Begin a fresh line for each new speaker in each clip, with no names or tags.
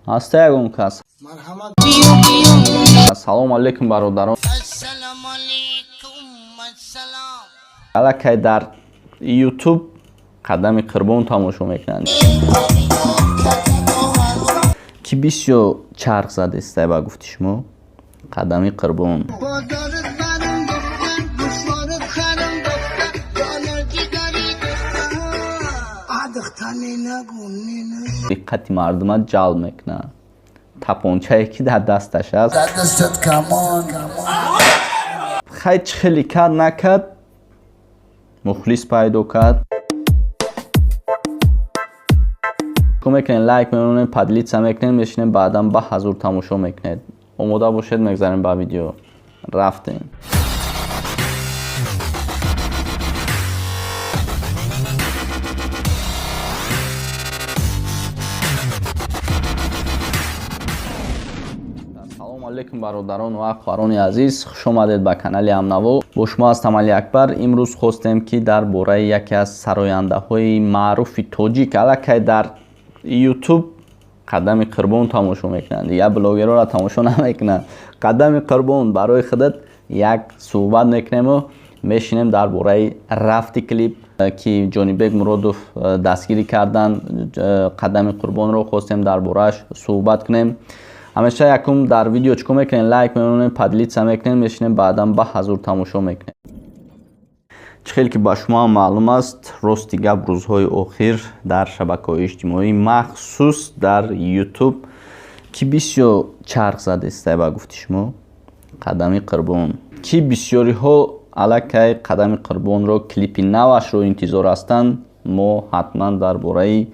Ҳаста ягон кас? Ассалому алайкум, бародарон. Аллакай дар Ютуб Қадами Қурбон тамошо мекунанд, ки бисёр чарх задестай. Ба гуфти шумо, Қадами Қурбон диққати мардума ҷалб мекунад. Тапончае, ки дар дасташ аст, хай, чӣ хеле кард накард, мухлис пайдо кард. Мекунед, лайк мемонед, поделиться мекунед, мешинед, баъдан ба ҳазур тамошо мекунед. Омода бошед, мегзарем ба видео. Рафтем. Ассалому алайкум, бародарон ва хоҳарони азиз, хуш омадед ба канали Ҳамнаво. Бо шумо ҳастам Али Акбар. Имрӯз хостем, ки дар бораи яке аз сарояндаҳои маъруфи тоҷик, аллакай дар Ютуб Қадами Қурбон тамошо мекунанд, дигар блогерҳоро тамошо намекунанд, Қадами Қурбон барои худат як суҳбат мекунему мешинем дар бораи рафти клип, ки Ҷонибек Муродов дастгирӣ карданд Қадами Қурбонро. Хостем дар борааш суҳбат кунем. Ҳамеша якум дар видео чӣ кор мекунем? Лайк мемонем, поделиться мекунем, мешинем, баъдан ба ҳазур тамошо мекунем. Чӣ хеле ки ба шумо ҳам маълум аст, рости гап, рӯзҳои охир дар шабакаҳои иҷтимоӣ, махсус дар Ютуб, ки бисёр чарх задестай, ба гуфти шумо, Қадами Қурбон, ки бисёриҳо аллакай Қадами Қурбонро, клипи навашро интизор ҳастанд. Мо ҳатман дар бораи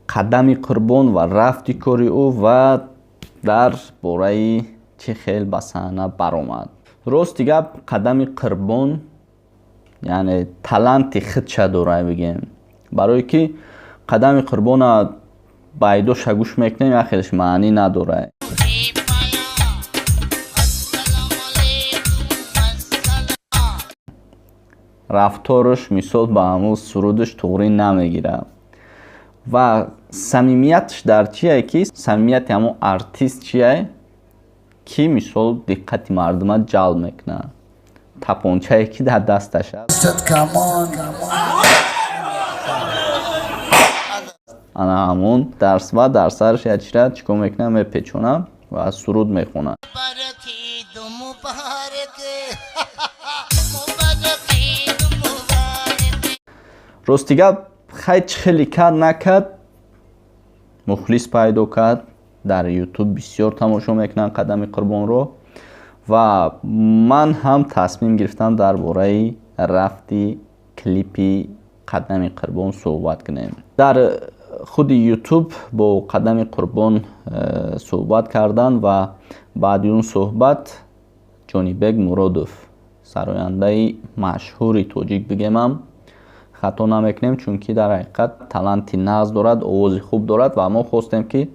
Қадами Қурбон ва рафти кори ӯ ва дар бораи чӣ хел ба саҳна баромад. Рости гап, Қадами Қурбон, яъне, таланти худша дорад, бигем, барое ки Қадами Қурбона байдоша гӯш мекунем, як хелеш маънӣ надорад. Рафтораш, мисол, ба ҳамун сурудаш туғрӣ намегирад. Ва самимияташ дар чие, ки самимияти ҳамон артист чие, ки, мисол, диққати мардума ҷалб мекунад. Тапончае, ки дар дасташ аст, ана ҳамон дарс ва дар сараш як чира чӣ кор мекунад? Мепечонад ва суруд мехонад. Рости гап, хай, чӣ хеле кард накард, мухлис пайдо кард. Дар Ютуб бисёр тамошо мекунанд Қадами Қурбонро ва ман ҳам тасмим гирифтам дар бораи рафти клипи Қадами Қурбон суҳбат кунем. Дар худи Ютуб бо Қадами Қурбон суҳбат карданд ва баъди он суҳбат Ҷонибек Муродов, сарояндаи машҳури тоҷик бигемам, хато намекунем, чунки дар ҳақиқат таланти нағз дорад, овози хуб дорад. Ва мо хостем, ки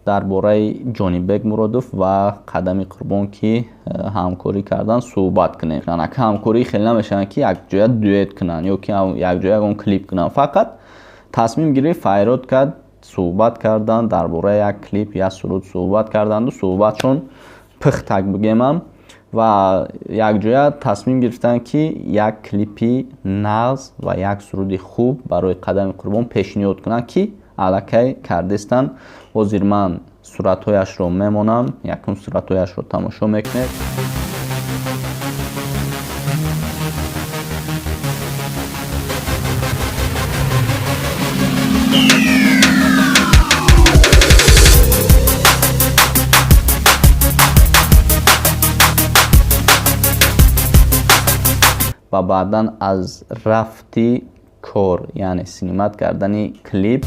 дар бораи Ҷонибек Муродов ва Қадами Қурбон, ки ҳамкорӣ карданд, суҳбат кунем. Анака ҳамкорӣ хеле намешаванд, ки якҷоя дуэт кунанд ё ки якҷоя ягон клип кунанд. Фақат тасмим гирифт, файрод кард, суҳбат карданд дар бораи як клип, як суруд суҳбат карданду суҳбатшон пихтак бигемам. Ва якҷоя тасмим гирифтанд, ки як клипи нағз ва як суруди хуб барои Қадами Қурбон пешниҳод кунанд, ки аллакай кардестанд. Ҳозир ман суратҳояшро мемонам, якум суратҳояшро тамошо мекунед. Ва баъдан аз рафти кор, яъне снимать кардани клип.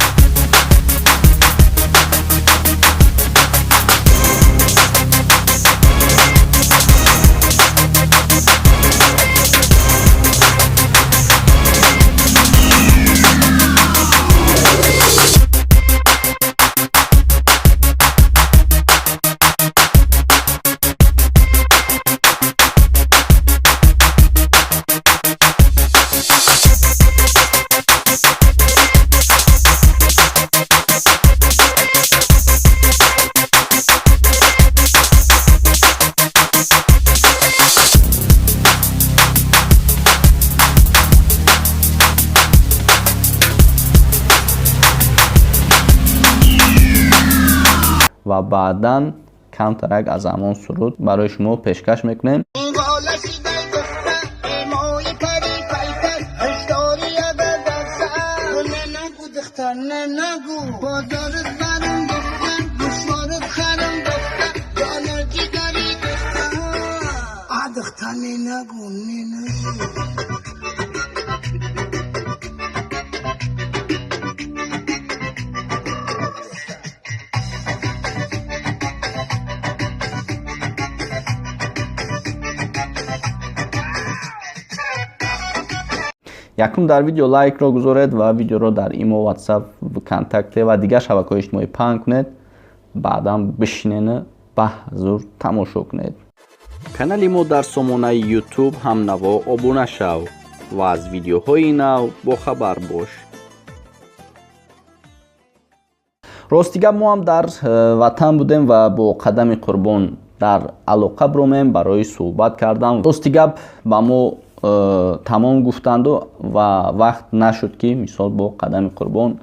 Ва баъдан камтарак аз ҳамон суруд барои шумо пешкаш мекунем. Якум, дар видео лайкро гузоред ва видеоро дар имо, Ватсап, Вконтакте ва дигар шабакаҳои иҷтимоӣ паҳн кунед. Баъдан бишинену баҳзур тамошо кунед. Канали мо дар сомонаи Ютуб «Ҳамнаво» обуна шав ва аз видеоҳои нав бохабар бош. Рости гап, мо ҳам дар ватан будем ва бо Қадами Қурбон дар алоқа биромем барои суҳбат кардан. Рости гап, ба мо тамом гуфтанду ва вақт нашуд, ки мисол бо Қадами Қурбон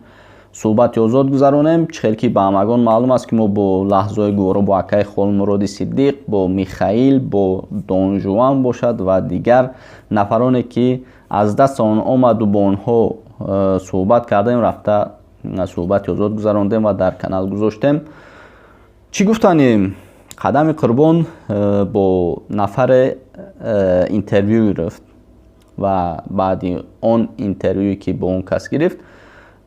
суҳбати озод гузаронем. Чӣ хел ки ба ҳамагон маълум аст, ки мо бо лаҳзаҳои гуворо бо акаи Холмуроди Сиддиқ, бо Михаил, бо Донжуан бошад ва дигар нафароне, ки аз дасти он омаду бо онҳо суҳбат кардем, рафта суҳбати озод гузарондем ва дар канал гузоштем. Чӣ гуфтанем, Қадами Қурбон бо нафаре интервю гирифт ва баъди он интервюе, ки бо он кас гирифт,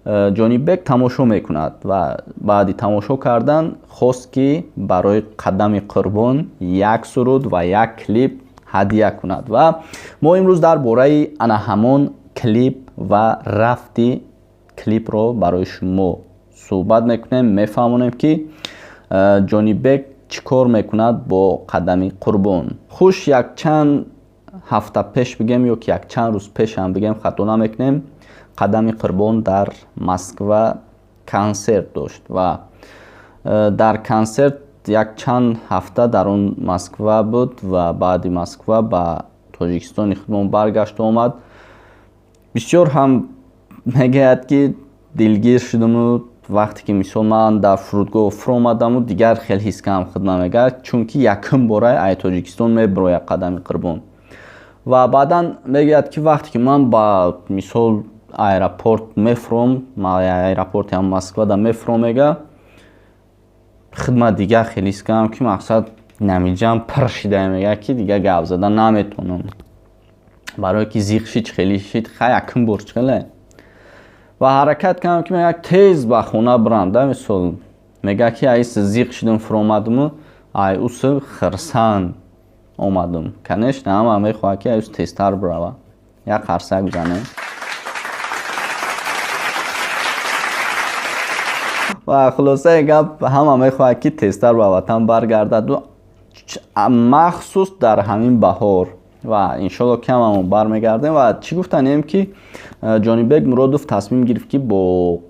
Ҷонибек тамошо мекунад ва баъди тамошо кардан хост, ки барои Қадами Қурбон як суруд ва як клип ҳадия кунад. Ва мо имрӯз дар бораи ана ҳамон клип ва рафти клипро барои шумо суҳбат мекунем, мефаҳмонем, ки Ҷонибек чӣ кор мекунад бо Қадами Қурбон. Хуш, якчанд ҳафта пеш бигем ё ки якчанд рӯз пеш ҳам бигем, хато намекунем, Қадами Қурбон дар Москва консерт дошт ва дар консерт якчанд ҳафта дар он Москва буд ва баъди Москва ба Тоҷикистони худмон баргашту омад. Бисёр ҳам мегӯяд, ки дилгир шудуму вақте ки мисол ман дар фурудгоҳ фуромадаму дигар хел ҳис кардам худма, мегӯяд, чунки якум бора ай Тоҷикистон мебирояд Қадами Қурбон. Ва баъдан мегӯяд, ки вақте ки ман ба мисол аэропорт мефуром, аэропорти ҳам Москвада мефуром, мега, хидмат дигар хел ҳис кардам, ки мақсад намиҷам пир шида, мега, ки дигар гап зада наметавонам, барое ки зиқ шид, хеле шид, хай якум бор чӣ ва ҳаракат кардам, ки мега, тез ба хона бирам да. Мисол, мега, ки айс зиқ шидам, фуромадаму ай усы хирсанд омадам. Конечно, ҳама мехоҳад, ки айус тезтар бирава. Як қарсак бизанем. Ва хулосаи гап, ҳама мехоҳад, ки тезтар ба ватан баргардаду махсус дар ҳамин баҳор, ва иншолло ки ҳамамон бармегардем. Ва чӣ гуфтанем, ки Ҷонибек Муродов тасмим гирифт, ки бо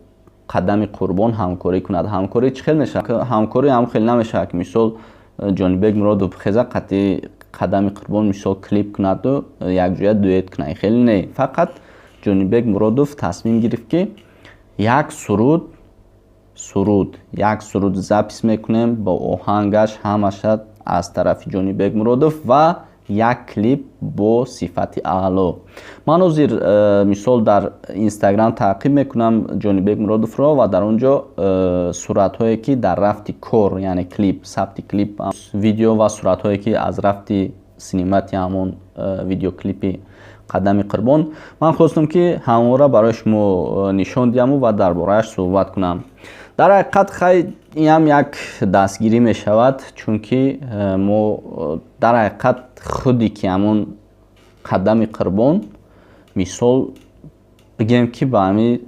Қадами Қурбон ҳамкорӣ кунад. Ҳамкорӣ чӣ хел мешавад? Ҳамкорӣ ҳам хел намешавад, ки мисол Ҷонибек Муродов хеза қатъи Қадами Қурбон мисол клип кунаду якҷоя дуэт кунад, хеле не. Фақат Ҷонибек Муродов тасмим гирифт, ки як суруд запись мекунем бо оҳангаш, ҳамаша аз тарафи Ҷонибек Муродов ва як клип бо сифати аъло. Ман ҳозир мисол дар Инстаграм таъқиб мекунам Ҷонибек Муродовро ва дар он ҷо суратҳое, ки дар рафти кор, яъне клип, сабти клип, видео ва суратҳое, ки аз рафти снимать и ҳамон видеоклипи Қадами Қурбон, ман хостам, ки ҳамонро барои шумо нишон диҳаму ва дар борааш суҳбат кунам. Дар ҳақиқат, хай, ин як дастгирӣ мешавад, чунки мо дар ҳақиқат худе ки ҳамон Қадами Қурбон, мисол бигем, ки ба ҳами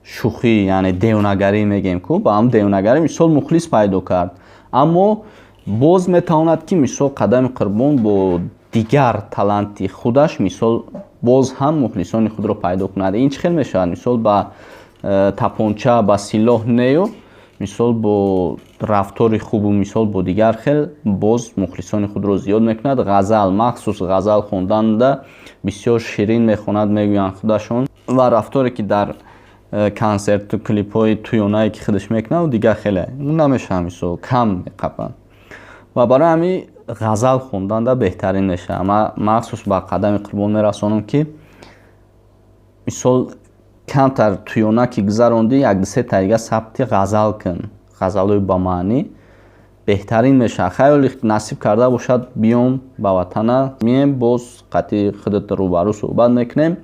шӯхӣ, яъне девонагарӣ мегем ку, ба ҳам девонагарӣ мисол мухлис пайдо кард. Аммо боз метавонад, ки мисол Қадами Қурбон бо дигар таланти худаш мисол боз ҳам мухлисони худро пайдо кунад. Ин чӣ хел мешавад? Мисол, ба тапонча, ба силоҳ нею, мисол бо рафтори хубу мисол бо дигар хел боз мухлисони худро зиёд мекунад. Ғазал, махсус ғазал хонданда бисёр ширин мехонад, мегӯянд худашон, ва рафторе, ки дар Консерту клипҳои тӯёнае, ки худаш мекунад, дигар хеле намешавад, мисол, кам меқапанд ва барои ҳамин ғазал хонданда беҳтарин мешавад. Ман махсус ба Қадами Қурбон мерасонам, ки мисол, камтар тӯёна ки гузарондӣ, як дусе та дига сабти ғазал кун, ғазалҳои ба маънӣ беҳтарин мешавад. Хаёли насиб карда бошад, биём ба ватана, мием, боз қатъи худат рӯбарӯ суҳбат мекунем.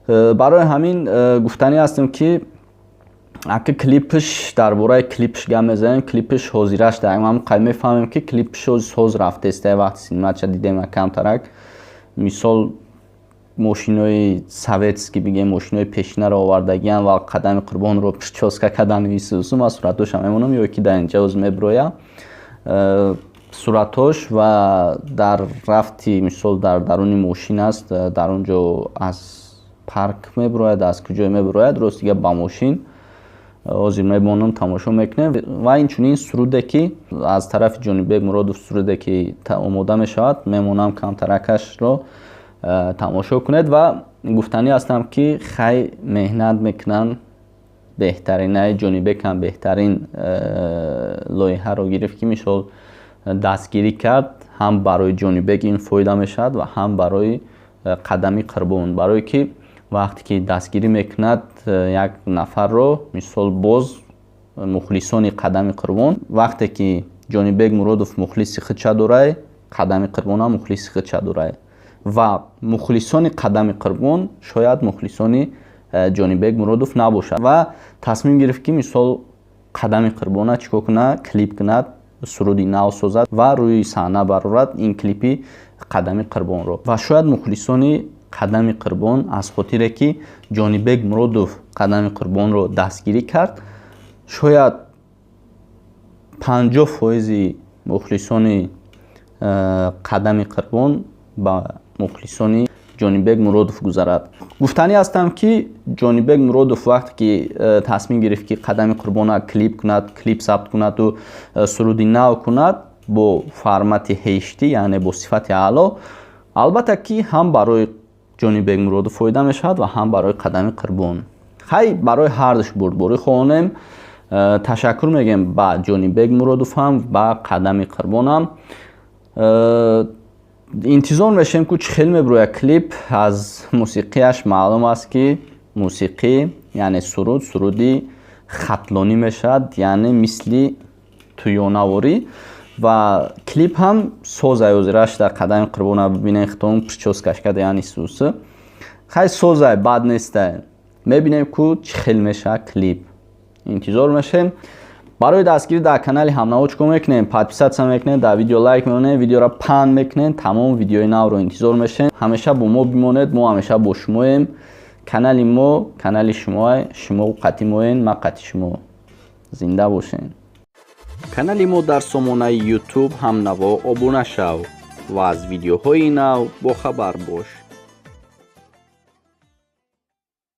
Барои ҳамин гуфтанӣ ҳастем, ки ака клипш, дар бораи клипш гап мезанем. Клипш ҳозираш дар қай мефаҳмем, ки клипш соз рафтеста. Вақти снимать ша дидем, камтарак, мисол, мошинои советский, бигем, мошинои пешинаро овардагиан ва Қадами Қурбонро причёска кардан. Исусу ман суратҳоша мемонам ё ки дар инҷа оз меброя суратҳош. Ва дар рафти, мисол, дар даруни мошин аст, дар он ҷо аз парк меброяд, аз куҷое меброяд, рост дига ба мошин ҳозир мемонам, тамошо мекунем. Ва инчунин суруде, ки аз тарафи Ҷонибек Муродов, суруде ки омода мешавад, мемонам камтаракашро, тамошо кунед. Ва гуфтанӣ ҳастам, ки хай, меҳнат мекунанд, беҳтаринаи Ҷонибек ҳам беҳтарин лоиҳаро гирифт, ки мисол, дастгирӣ кард. Ҳам барои Ҷонибек ин фоида мешавад ва ҳам барои Қадами Қурбон, барое ки вақте ки дастгирӣ мекунад як нафарро, мисол, боз мухлисони Қадами Қурбон, вақте ки Ҷонибек Муродов мухлиси худша дорай, Қадами Қурбонам мухлиси худша дорай ва мухлисони Қадами Қурбон шояд мухлисони Ҷонибек Муродов набошад. Ва тасмим гирифт, ки мисол, Қадами Қурбона чӣ кор кунад? Клип кунад, суруди нав созад ва рӯи саҳна барорад ин клипи Қадами Қурбонро. Ва шояд мухлисони Қадами Қурбон аз хотире ки Ҷонибек Муродов Қадами Қурбонро дастгирӣ кард, шояд 50% мухлисони Қадами Қурбон ба мухлисони Ҷонибек Муродов гузарад. Гуфтанӣ ҳастам, ки Ҷонибек Муродов вақте ки тасмим гирифт, ки Қадами Қурбона клип кунад, клип сабт кунаду суруди нав кунад бо формати HD, яъне бо сифати аъло, албатта ки ҳам барои Ҷонибек Муродов фоида мешавад ва ҳам барои Қадами Қурбон. Хай, барои ҳардуш бурдборӣ хоҳонем. Ташаккур мегӯем ба Ҷонибек Муродов ҳам, ба Қадами Қурбонам. Интизор мешавем, ку чӣ хел мебирояд клип. Аз мусиқияш маълум аст, ки мусиқӣ, яъне суруд, суруди хатлонӣ мешавад, яъне мисли тӯёнаворӣ. Ва клип ҳам созай, ҳозираш дар Қадами Қурбона бибинем, хитон причёска ш карда, яъне сусы. Хай, созай, бад нестай. Мебинем, ку чӣ хел мешавад клип, интизор мешавем. Барои дастгирӣ дар канали Ҳамнаво чӣ кор мекунем? Подписаться мекунем, дар видео лайк мемонем, видеоро паҳн мекунем. Тамом видеои навро интизор мешавем. Ҳамеша бо мо бимонед, мо ҳамеша бо шумоем. Канали мо канали шумоа, шумо қатъи моен, ман қатъи шумо. Зинда бошен.
Канали мо дар сомонаи Ютуб «Ҳамнаво» обуна шав ва аз видеоҳои нав бохабар бош.